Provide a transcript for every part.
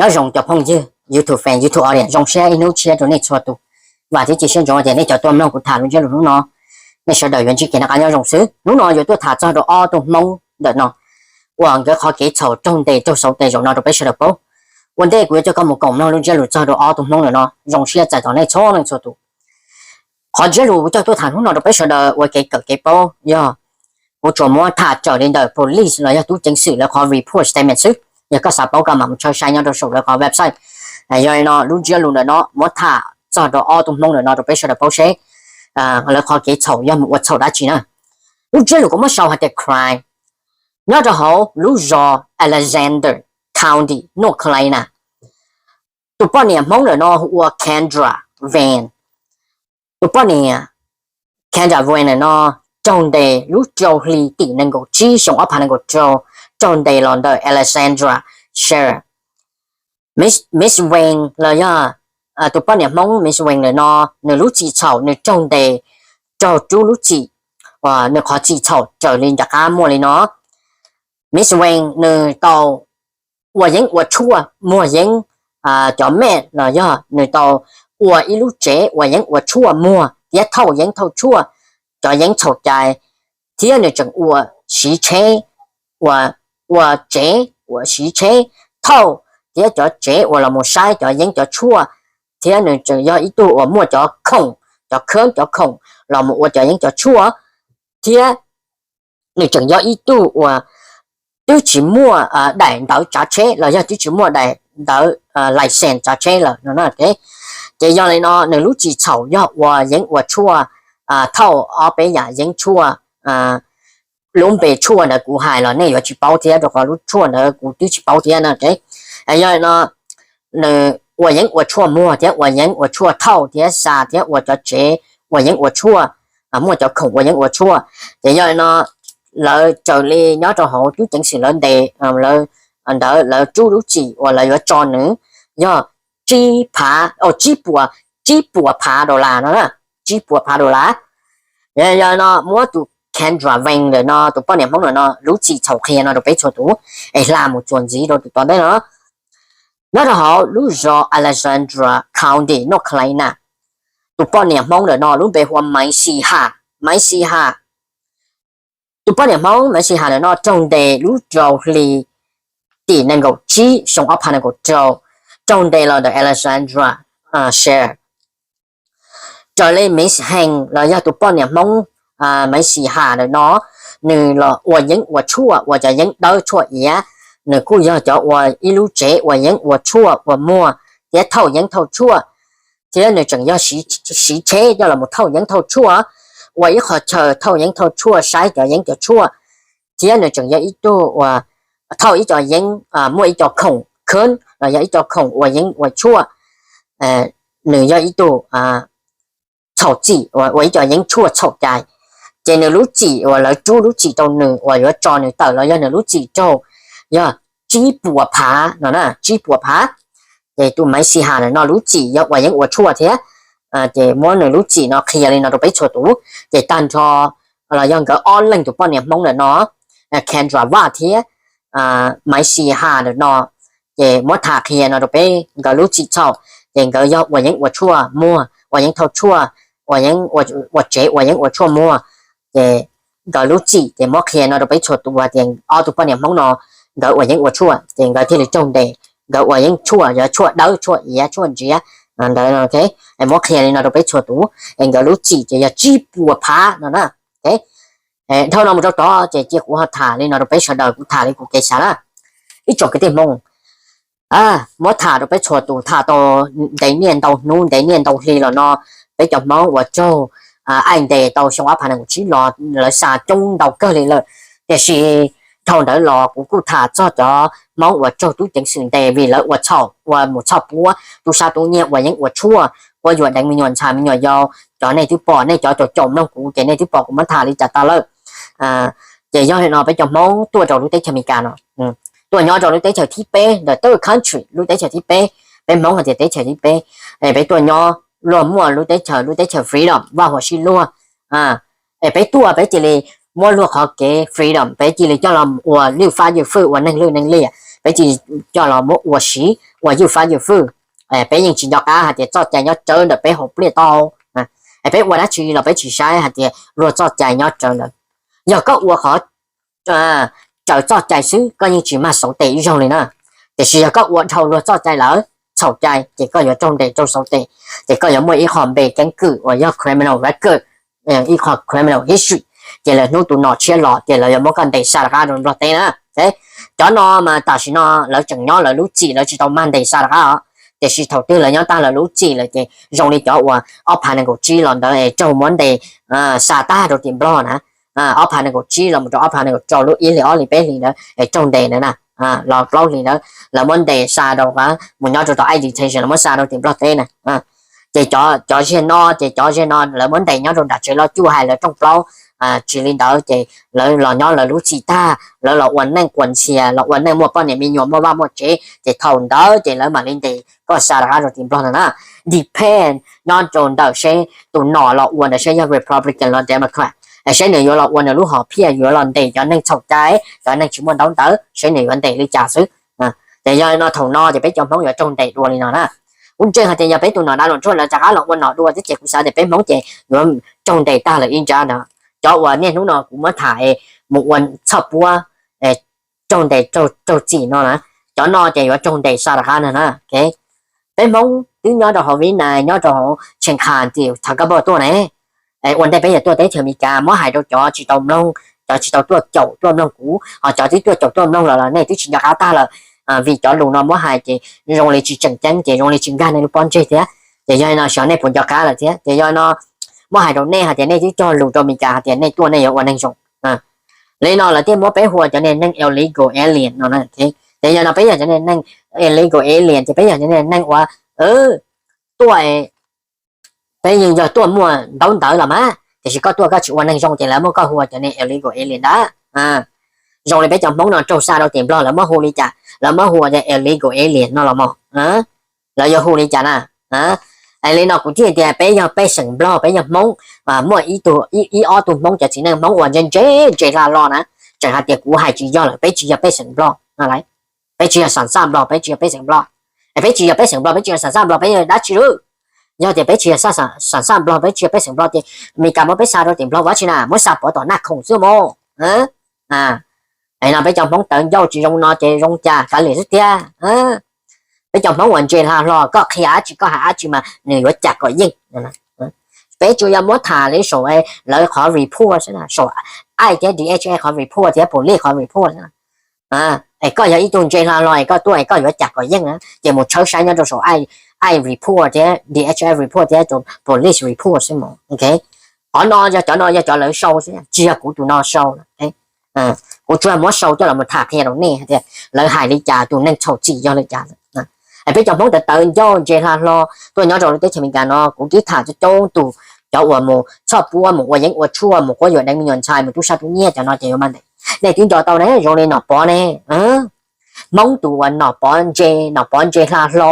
Nyob zoo cov phooj ywg YouTube fan, YouTube audience, zoo siab ib hnub tshiab rau nej txhua tus. Vam thiab cia siab ntsoov tias nej cov tuaj mloog kuv tham lub ntsiab lus hnub no, nej sawv daws yuav ntsib kev noj qab nyob zoo xwb. Hnub no yuav tuaj tham txog rau ob tug Hmoob ntawm no uas nkawd qhov kev txhaum raug ntes raug xauv tes zaum no rau peb sawv daws paub. Ua ntej kuv yuav coj koj mus koom mloog lub ntsiab lus txog rau ob tug Hmoob ntawm no, zoo siab txais tos nej txhua leej txhua tus. Qhov ntsiab lus kuv coj tuaj tham hnub no rau peb sawv daws ua kev kawm kev paub yog kuv tsuas muab tham raws li ntawm police los yog tub ceev xwm lawv qhov report statement xwb. Yog koj xav paub koj mam mus tshawb saib nyob rau saum lawv qhov website. Yog li no lub ntsiab lus ntawm no muab tham txog rau ob tug Hmoob ntawm no rau peb sawv daws paub seb lawv qhov kev txhaum yog mus ua txhaum dab tsi na. Lub ntsiab lus kuv muab sau hais tias crime nyob rau hauv lub zos Alexander County, North Carolina. Tus poj niam Hmoob ntawm no hu ua Kendra Van. Tus poj niam Kendra Van ntawm no raug ntes lub rau hli tim nees nkaum tsib xyoo ob phav nees nkaum rau, raug ntes los ntawm Alexandra Share. Miss Van los yog tus poj niam Hmoob Miss Van ntawm no, nws lub txim txhaum nws raug ntes raug rub lub txim, nws qhov txim txhaum raws li nram qab muaj li no. Miss Van nws tau ua yeeb ua tshuaj muag yeeb cov mej los yog nws tau ua ib lub tsev ua yeeb ua tshuaj muag thiab thauj yeeb thauj tshuaj cov yeeb txhaum cai, thiab nws tseem ua siv tsheb, ua, ua tsev ua siv tsheb thauj thiab cov tsev uas los mus saib cov yeeb cov tshuaj, thiab nws tseem yog ib tug uas muaj cov khoom, cov khab cov khoom los mus ua cov yeeb cov tshuaj, thiab nws tseem yog ib tug uas twb tsis muaj daim ntawv tsav tsheb los yog twb tsis muaj daim ntawv license tsav tsheb lawm no. Ces yog li no nws lub txim txhaum yog ua yeeb ua tshuaj, thauj ob peb yam yeeb tshuaj. Lub npe tshuaj ntawd kuv hais los nej yuav tsis paub thiab rau qhov lub tshuaj ntawd kuv twb tsis paub thiab no. Yog li no nws ua yeeb ua tshuaj muag thiab ua yeeb ua tshuaj thauj thiab xa thiab ua cov tsev ua yeeb ua tshuaj, muaj cov khoom ua yeeb ua tshuaj. Ces yog li no lawv raws li nyob rau hauv tub ceev xwm lawv ntes, lawv ntawd lawv rub lub txim uas lawv yuav tso nws yog tsib phav, tsib puas, tsib puas phav dollar no na, tsib puas phav dollar. Yog li no muab tus Kendra Van ntawm no, tus poj niam Hmoob ntawm no lub txim txhaum qhia no rau peb txhua tus es hla mus txuas ntxiv rau tus tom ntej no. Nyob rau hauv lub zos Alexandra County, North Carolina, tus poj niam Hmoob ntawm no lub npe hu ua Maiv Xi Ha. Maiv Xi Ha, tus poj niam Hmoob Maiv Xi Ha ntawm no raug ntes lub rau hli tim nees nkaum tsib xyoo ob phav nees nkaum rau, raug ntes los ntawm Alexandra Share. Raws li Miss Heng los yog tus poj niam Hmoob Maiv Xi Ha ntawm no, nws los ua yeeb ua tshuaj ua cov yeeb dawb tshuaj iav, nws kuj yog cov ua ib lub tsev ua yeeb ua tshuaj ua muag thiab thauj yeeb thauj tshuaj, thiab nws tseem yog siv tsheb coj los thauj yeeb thauj tshuaj, ua ib qho chaw thauj yeeb thauj tshuaj saib cov yeeb cov tshuaj, thiab nws tseem yog ib tug uas thauj ib co yeeb, muaj ib co khoom khab los yog ib co khoom ua yeeb ua tshuaj. Nws yog ib tug txhaum txim uas ua ib co yeeb tshuaj txhaum cai, ces nws lub txim uas lawv rub lub txim rau nws uas yuav tso nws tawm los yog nws lub txim raug yog tsib puas phav no na, tsib puas phav. Ces tus Maiv Xi Ha ntawm no lub txim yog ua yeeb ua tshuaj thiab. Ces muab nws lub txim no qhia li no rau peb txhua tus, ces tag nrho los yog nkawd ob leeg tus poj niam Hmoob ntawm no, Kendra Vaj thiab Maiv Xi Ha ntawm no, ces muab tham qhia no rau peb nkawd lub txim txhaum, ces nkawd yog ua yeeb ua tshuaj muag, ua yeeb thauj tshuaj, ua yeeb, ua tsev ua yeeb ua tshuaj muag. Ces nkawd lub txim ces muab qhia no rau peb txhua tus hais tias ob tug poj niam Hmoob no nkawd ua yeeb ua tshuaj ces nkawd thiaj li raug ntes, nkawd ua yeeb tshuaj, yog tshuaj dawb tshuaj iav tshuaj ntsiav ntawd. Muab qhia li no rau peb txhua tus, es nkawd lub txim ces yog tsib puas phav no na. Dhau no mus rau tod ces cia kuv ho tham li no rau peb sawv daws, kuv tham li kuv kev xav na. Ib tsoom kwv tij Hmoob, muab tham rau peb txhua tus, tham tau ntev niaj ntau hnub ntev niaj ntau hli los no, peb cov Hmoob uas raug aim ntes tau xyoo ob phav nees nkaum tsib los lawv xa coob ntau kawg li lawm. Tiam sis dhau ntawd los kuv kuj tham txog cov Hmoob uas raug tub ceev xwm ntes vim lawv ua txhaum, ua mus txhoj puab, tub sab tub nyiag, ua yeeb ua tshuaj, quab yuam deev me nyuam ntxhais me nyuam yau. Cov nej twb pom, nej cov caum caum mloog kuv ces nej twb pom kuv muab tham li cas tau lawm. Ces yog li no peb cov Hmoob tuaj rau lub teb chaws Amelikas no, tuaj nyob rau lub teb chaws thib peb ntawm third country, lub teb chaws thib peb, peb Hmoob hais tias teb chaws thib peb, es peb tuaj nyob luag muaj lub teb chaws, lub teb chaws freedom, vaj huam sib luag. Es peb tuaj peb cia li muab luag qhov kev freedom, peb cia li coj los ua lwj fab ywj fwj, ua neeg lwj neeg liam, peb tsis coj los muab ua siv ua ywj fab ywj fwj. Peb yeej tsis nco qab hais tias txoj cai nyob tsawv ntawm peb hauv pliaj tau. Peb ua dab tsi los peb tsis saib hais tias luag txoj cai nyob tsawv lawm. Yog koj ua qhov tsawv txoj cai xwb koj yeej tsis mag xauv tes ib zaug li na. Tiam sis yog koj ua dhau luag txoj cai lawm, txhaum cai, ces koj yuav raug ntes raug xauv tes, ces koj yuav muaj ib qho npe keeb kwm uas yog criminal record, ib qho criminal history, ces lawv hnub tus nom tshiab los ces lawv yuav muab koj ntes xa rov qab rau Nplog teb na. Cov no mas tam sim no lawv tseem nyob lawv lub txim, lawv tsis tau mag ntes xa rov qab os. Tiam sis thaum twg lawv nyob tag lawv lub txim lawm ces zoo li cov uas ob phav nees nkaum tsib los ntawd es raug muab ntes xa tag rau tim Nplog na. Ob phav nees nkaum tsib los mus rau ob phav nees nkaum rau lub ib hlis ob hlis peb hlis ntawd es raug ntes ntawd na, los plaub hlis ntawd lawv muab ntes xa rau, mus nyob rau tom ICE detention, lawv muab xa rau tim Nplog teb na. Ces cov zag no, ces cov zag no lawv muab ntes nyob rau nram tsev loj cuj hais lawv rooj plaub. Tsis li ntawd ces lawv los nyob lawv lub txim tag, lawv los ua neej quas ntxhias, los ua neej muaj poj niam me nyuam, muaj vaj muaj tsev, ces thaum ntawd ces lawv mam li ntes koj xa rov qab rau tim Nplog ntag na. Depend nyob rau ntawm seb tus nom los ua ntawd seb yog Republican los Democrat, seb nws yuav los ua nws lub hom phiaj yuav los ntes cov neeg txhaum cai, cov neeg tsis muaj ntaub ntawv, seb nws yuav ntes li cas xwb. Ces yog no thaum no ces peb cov Hmoob yuav raug ntes dua li no na. Kuv ntseeg hais tias yog peb tus nom Donald Trump lawv rov qab los ua nom dua thiab ces kuv xav tias peb Hmoob ces yuav raug ntes tag lawm ib nrab ntag. Cov uas niaj hnub no kuv muab tham mus ua txhoj puab raug ntes raug txim no na, cov no ces yuav raug ntes xa rov qab na na. Peb Hmoob twb nyob rau hauv Vib Nais, nyob rau hauv Tsheej Khas tim Thav Kab Poj tuaj ne. Ua ntej peb yuav tuaj teb chaws Amelikas muab hais rau cov tsis tau mloog, cov tsis tau tuaj caum tuaj mloog kuv, ho cov twb tuaj caum tuaj mloog lawm los nej twb tsis nco qab tag lawm. Vim cov lus no muab hais ces zoo li tsis tseem ceeb, ces zoo li tsis nkag nej lub pob ntseg thiab. Ces yog li no xyov nej puas nco qab lawm thiab. Ces yog li no muab hais rau nej hais tias nej twb cog lus rau Amelikas hais tias nej tuaj nej yuav ua neeg zoo. Li no lawv thiaj muab peb hu ua cov niag neeg illegal alien no. Ces yog no peb yog cov niag neeg illegal alien ces peb yog cov niag neeg uas tuaj, peb yeej yog tuaj muaj ntaub ntawv los mas, tiam sis koj tuaj koj tsis ua neeg zoo ces lawv muab koj hu ua cov niag illegal alien ntag. Zoo li peb cov Hmoob no raug xa rau tim Nplog lawv muab hu li cas, lawv muab hu ua cov illegal alien no los mas, lawv yuav hu li cas na? Li no kuv thiaj tias peb yog pej xeem Nplog, peb yog Hmoob, muaj ib ob tug Hmoob, cov txiv neej Hmoob uas ntse ntse ntse hla hlo na, tseem hais tias kuv hais tsis yog lawm, peb tsis yog pej xeem Nplog. Peb tsis yog xam xaj Nplog, peb tsis yog pej xeem Nplog. Peb tsis yog pej xeem Nplog, peb tsis yog xam xaj Nplog, peb yog dab tsi lawm? Yog tias peb tsis yog xam xaj Nplog, peb tsis yog pej xeem Nplog ces Meskas muab peb xa rau tim Nplog ua dab tsi na? Muab xa pov tom Naj Khoom xwb mog. No peb cov Hmoob tawv ncauj tsis zoo no ces zoo cas kav liam xwb tiag. Peb cov Hmoob uas ntse hla hlo, koj qhia dab tsi koj hais dab tsi mas nws yuav cas kom yeej. Peb tsuas yog muab tham li saum lawv qhov report xwb, saum ICE thiab DHS qhov report thiab police qhov report xwb. Es koj yog ib tug ntse hla hlo es koj tuaj es koj yuav cas kom yeej na, ces mus tshawb saib nyob rau saum ICE report thiab DHS report thiab police report xwb mog. Qhov no yog cov no yog cov lawv sau xwb, tsis yog kuv tus no sau. Kuv tsuas muab sau coj los tham qhia rau nej tias lawv hais li cas, tus neeg txhaum txim yog li cas. Peb cov Hmoob tawv tawv ncauj ntse hla hlo tuaj nyob rau lub teb chaws Amelikas no, kuv twb tham coob coob tus, cov uas mus txhoj puab, mus ua yeeb ua tshuaj, mus quab yuam deev me nyuam ntxhais, mus tub sab tub nyiag, cov no ces yuav mag ntes. Nej twb nco tau ne, zoo li Nom Pov ne, Hmoob tus uas Nom Pov ntse, Nom Pov ntse hla hlo,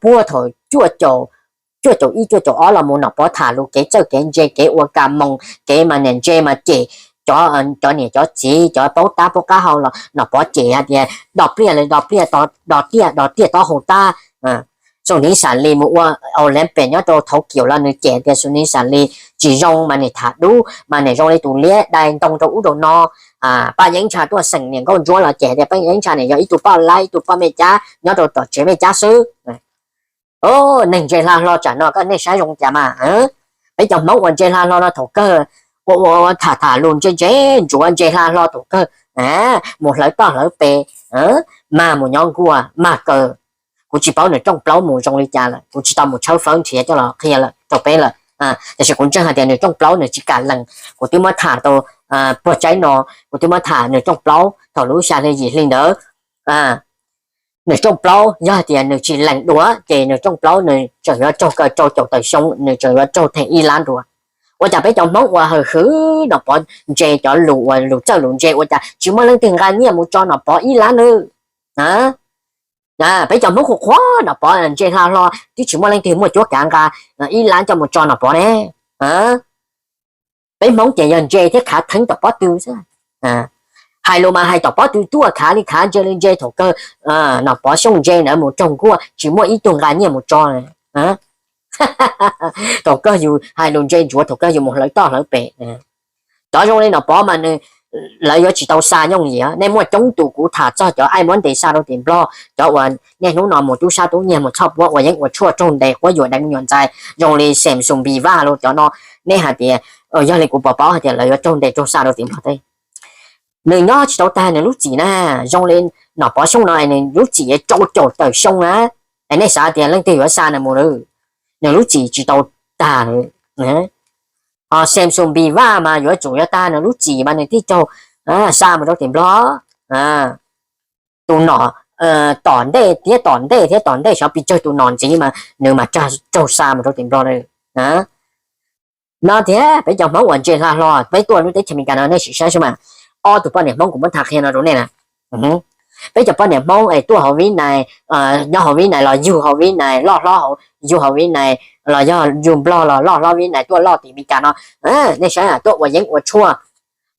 puag thaum cuaj caum ib cuaj caum ob los mus Nom Pov tham lus kev txawj kev ntse, kev ua kas moos, kev mas niam ntse mas cem cov niam cov txiv, cov paub tab paub qab hau los Nom Pov cem hais tias do pliaj li do pliaj, do tiaj do tiaj taub hau tab. Xu Nis Xam Lis mus ua Olympic nyob rau Tokyo los nws cem tias Xu Nis Xam Lis tsis zoo mas niam tham dub mas niam zoo li tus liab dai ntoo rau ub rau no. Paj Yeeb Ntsha tuaj xeem niam nkauj ntsuab los cem tias Paj Yeeb Ntsha niam yog ib tug poj laib, ib tug poj mej cab nyob rau tom tsev mej cab xwb. Neeg ntse hla hlo tsam no koj nej saib zoo cas mas. Peb cov Hmoob uas ntse hla hlo no thaum kawg ua ua tham tham lus ntse ntse ntsuav ntse hla hlo thaum kawg, mus hlawv toj hlawv pes, mag mus nyob nkuaj mag kaw. Kuv tsis paub nws rooj plaub mus zoo li cas lawm, kuv tsis tau mus tshawb fawb nrhiav coj los qhia lawm rau peb lawm. Tiam sis kuv ntseeg hais tias nws rooj plaub nws tsis kam lees. Kuv twb muab tham tau puag tsaib no, kuv twb muab tham nws rooj plaub thaum lub xya hli yim hli ntawd. Nws rooj plaub yog hais tias nws tsis lees dua ces nws rooj plaub nws tseem yuav raug kaw rau caum tawm xyoo, nws tseem yuav raug them ib lab dua. Ua cas peb cov Hmoob uas hawm hwv Nom Pov ntse cov lus uas lus txawj lus ntse ua cas tsis muaj leej twg nqa nyiaj mus tso Nom Pov ib lab nws? Peb cov Hmoob qhuas qhuas Nom Pov ntse hla hlo twb tsis muaj leej twg muaj cuab kav nqa ib lab coj mus tso Nom Pov ne. Peb Hmoob ces yog ntse thiab khav theeb tom pob tw xwb. Hais lus mas hais tom pob tw tuaj, khav li khav, ntse li ntse, thaum kawg Nom Pov Xyooj ntse ntawd mus raug nkuaj tsis muaj ib tug nqa nyiaj mus tso. Thaum kawg yus hais lus ntse ntsuav, thaum kawg yus mus hlawv toj hlawv pem. Cov zoo li Nom Pov mas nws, lawv yuav tsis tau xa nyooj yim. Nej muaj coob tus kuv tham txog cov aim muab ntes xa rau tim Nplog, cov uas niaj hnub no mus tub sab tub nyiag mus txhoj puab ua yeeb ua tshuaj raug ntes quab yuam deev me nyuam ntxhais zoo li Xeem Xoom Npis Vaj los cov no, nej hais tias yog li kuv pom paub hais tias lawv yuav raug ntes raug xa rau tim Nplog teb. Nws nyob tsis tau tag nws lub txim na, zoo li Nom Pov Xyooj no nws lub txim rau caum tawm xyoo na, es nej xav tias leej twg yuav xa nws mus lawm, nws lub txim tsis tau tag. Ho Xeem Xoom Npis Vaj mas yuav tsum yuav tag nws lub txim mas nws thiaj raug xa mus rau tim Nplog. Tus nom tom ntej thiab tom ntej thiab tom ntej xyov pes tsawg tus nom ntxiv mas nws mas raug xa mus rau tim Nplog lawm. No thiab peb cov Hmoob uas ntse hla hlo peb tuaj lub teb chaws Amelikas no nej sim saib seb mas, ob tug poj niam Hmoob kuv muab tham qhia no rau nej na. Peb cov poj niam Hmoob es tuaj hauv Vib Nais, nyob hauv Vib Nais los yug hauv Vib Nais, loj hlob yug hauv Vib Nais, los yog yug Nplog los loj hlob Vib Nais tuaj loj tim Amelikas no, nej saib tuaj ua yeeb ua tshuaj,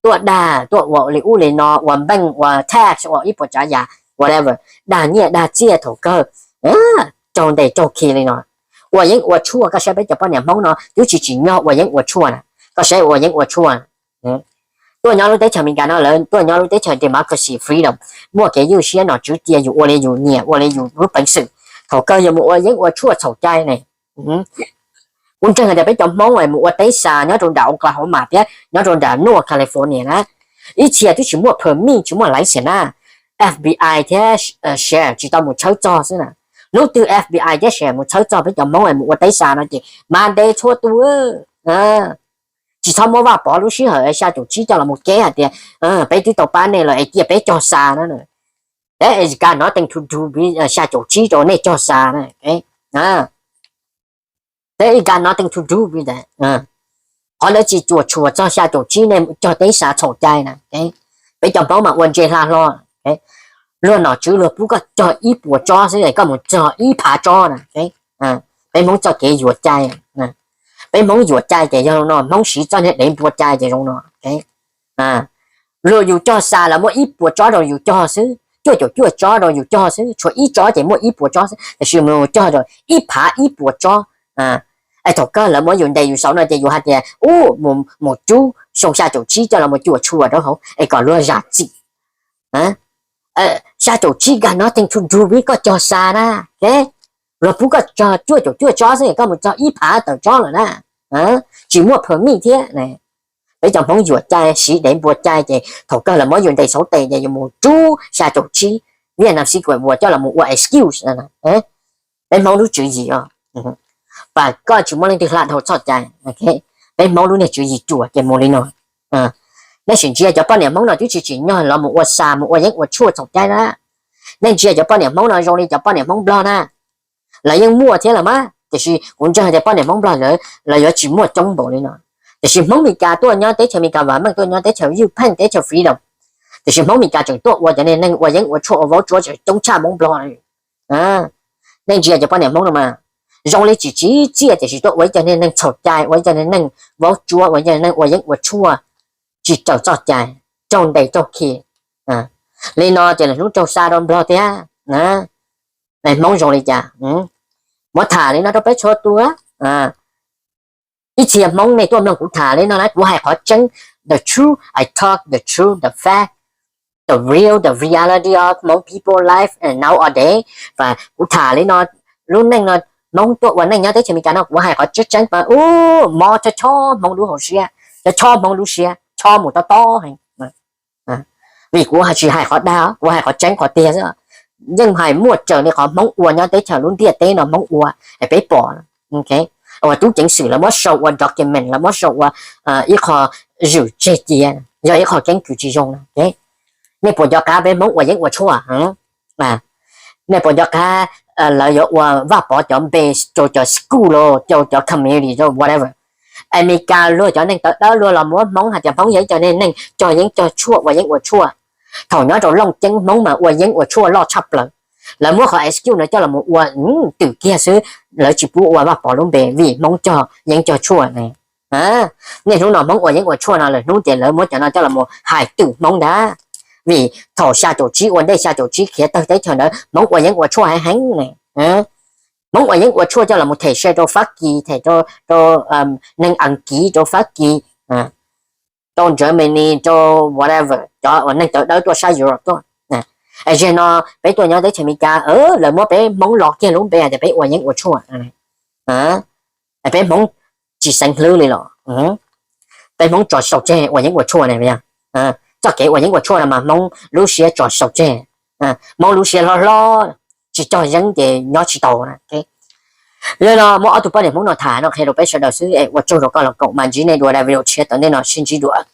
tuaj dag, tuaj ua li ub li no, ua npeej, ua tax, ua ib puas tsav yam, whatever, dag nyiaj dag txiaj thaum kawg raug ntes raug khi li no. Ua yeeb ua tshuaj, koj saib peb cov poj niam Hmoob no twb tsis tsim nyog ua yeeb ua tshuaj na. Koj saib ua yeeb ua tshuaj, tuaj nyob lub teb chaws Amelikas no lawv tuaj nyob lub teb chaws democracy freedom, muaj kev ywj siab nom tswv cia yus ua li yus nyiam ua li yus lub peev xwm, thaum kawg yus mus ua yeeb ua tshuaj txhaum cai ne. Kuv ntseeg hais tias peb cov Hmoob mus ua teb xa nyob rau nram Oklahoma thiab nyob rau nram North California na, ib txhia twb tsis muaj permit tsis muaj license na, FBI thiab sheriff tsis tau mus tshawb txog xwb na. Hnub twg FBI thiab sheriff mus tshawb txog peb cov Hmoob mus ua teb xa no ces mas ntes txhua tus. Tsis txhob muab Vaj Pov lub sij hawm xya caum tsib coj los mus keb hais tias peb twb tau pab nej lawm es cia peb cog xa na. That is got nothing to do with xya caum tsib rau nej cog xa na. That is got nothing to do with that. Qhov ntawd tsis cuam tshuam txog xya caum tsib nej cog teb xa txhaum cai na. Peb cov Hmoob mas ua ntse hla hlo. Luag nom tswv luag pub koj cog ib puas tsob xwb es koj mus cog ib phav tsob na. Peb Hmoob txoj kev yuam cai, peb Hmoob yuam cai ces yog zoo no, Hmoob siv txoj niag dev npua cai ces zoo no. Luag yus cog xa lawv muab ib puas tsob rau yus cog xwb, cuaj caum cuaj tsob rau yus cog xwb, tshuav ib tsob ces muaj ib puas tsob xwb, tiam sis mus cog rau ib phav ib puas tsob. Es thaum kawg lawv muab yus ntes yus saum no ces yus hais tias ub, mus rub xyoo xya caum tsib coj los mus cuam tshuam rau hauv es kom luag zam txim. Xya caum tsib got nothing to do with koj cog xa na. Luag pub koj cog cuaj caum cuaj tsob xwb es koj mus cog ib phav tawm tsob lawm na, tsis muaj permit thiab. Peb cov Hmoob yuam cai siv dev npua cai ces thaum kawg lawv muab yus ntes saum tes ces yus mus rub xya caum tsib Vietnam Secret War coj los mus ua excuse. Peb Hmoob lub tswv yim os, pas koj tsis muaj leej twg hla dhau txoj cai. Peb Hmoob lub niag tswv yim ruam ces mus li no. Nej sim ntsia cov poj niam Hmoob no twb tsis tsim nyog los mus ua xa mus ua yeeb ua tshuaj txhaum cai na. Nej ntsia cov poj niam Hmoob no zoo li cov poj niam Hmoob Nplog na. Lawv yeej muaj thiab los mas, tiam sis kuv ntseeg hais tias poj niam Hmoob Nplog lawv, lawv yuav tsis muaj coob npaum li no. Tiam sis Hmoob Meskas tuaj nyob teb chaws Meskas vam meej, tuaj nyob teb chaws ywj pheej, teb chaws freedom, tiam sis Hmoob Meskas tseem tuaj ua cov niag neeg ua yeeb ua tshuaj ua vaub tsuab tseem coob tshaj Hmoob Nplog li. Nej ntsia cov poj niam Hmoob no mas, zoo li tsis tsim txiaj tiam sis tuaj ua ib co niag neeg txhaum cai, ua ib co niag neeg vaub tsuab, ua ib co niag neeg ua yeeb ua tshuaj tsis raws txoj cai, raug ntes raug khi. Li no ces lawv hnub raug xa rau Nplog thiab. Hmoob zoo li cas? Muab tham li no rau peb txhua tus. Ib txhia Hmoob nej tuaj mloog kuv tham li no na, kuv hais qhov tseeb, the truth, I talk the truth, the fact, the real, the reality of Hmong people life and nowadays. Kuv tham li no, lub neej no, Hmoob tuaj ua neej nyob teb chaws Amelikas no kuv hais qhov tseeb tseeb mas ub, mob chob chob Hmoob lub hauv siab, chob chob Hmoob lub siab, chob mus tob tob heev. Vim kuv tsis hais qhov dag, kuv hais qhov tseeb qhov tiag xwb. Yeej hais muaj raws li qhov Hmoob ua nyob teb chaws lub ntiaj teb no Hmoob ua es peb pom. Uas tub ceev xwm lawv muab sau ua document, lawv muab sau ua ib qho zwm tseg cia, yog ib qho keeb kwm tsis zoo na. Nej puas nco qab peb Hmoob ua yeeb ua tshuaj? Nej puas nco qab lawv yuav ua Vaj Pov cov npe rau cov school los rau cov community rau whatever? Amelikas luag cov neeg tawv dawb luag los muab Hmoob hais tias Hmoob yog ib co neeg cog yeeb cog tshuaj ua yeeb ua tshuaj. Thaum nyob rau Looj Ceeb Hmoob mas ua yeeb ua tshuaj loj tshaj plaws. Lawv muab qhov excuse no coj los mus ua twm kiag xwb, lawv tsis pub ua Vaj Pov lub npe vim Hmoob cog yeeb cog tshuaj ne. Niaj hnub no Hmoob ua yeeb ua tshuaj no lawm hnub ces lawv muab cov no coj los mus hais twm Hmoob ntag. Vim thaum xya caum tsib ua ntej xya caum tsib khiav tawg teb chaws ntawd Hmoob ua yeeb ua tshuaj heev heev ne. Hmoob ua yeeb ua tshuaj coj los them se rau Fab Kis, them rau neeg Askiv, rau Fab Kis, rau Germany, rau whatever cov uas neeg cawv dawb tuaj sab Europe tuaj. Es zaum no peb tuaj nyob teb chaws Amelikas, lawv muab peb Hmoob los kiag lub npe hais tias peb ua yeeb ua tshuaj. Peb Hmoob tsis xeev hlwb li los, peb Hmoob tso sau tseg ua yeeb ua tshuaj ne. Txoj kev ua yeeb ua tshuaj no mas Hmoob lub siab tso sau tseg, Hmoob lub siab hlob hlob, tsis cog yeeb ces nyob tsis tau na. Yog no muab ob tug poj niam Hmoob no tham no qhia rau peb sawv daws xwb es ua tsaug rau koj los koom mas ntsib nej dua daim video tshiab tom ntej no, sib ntsib dua.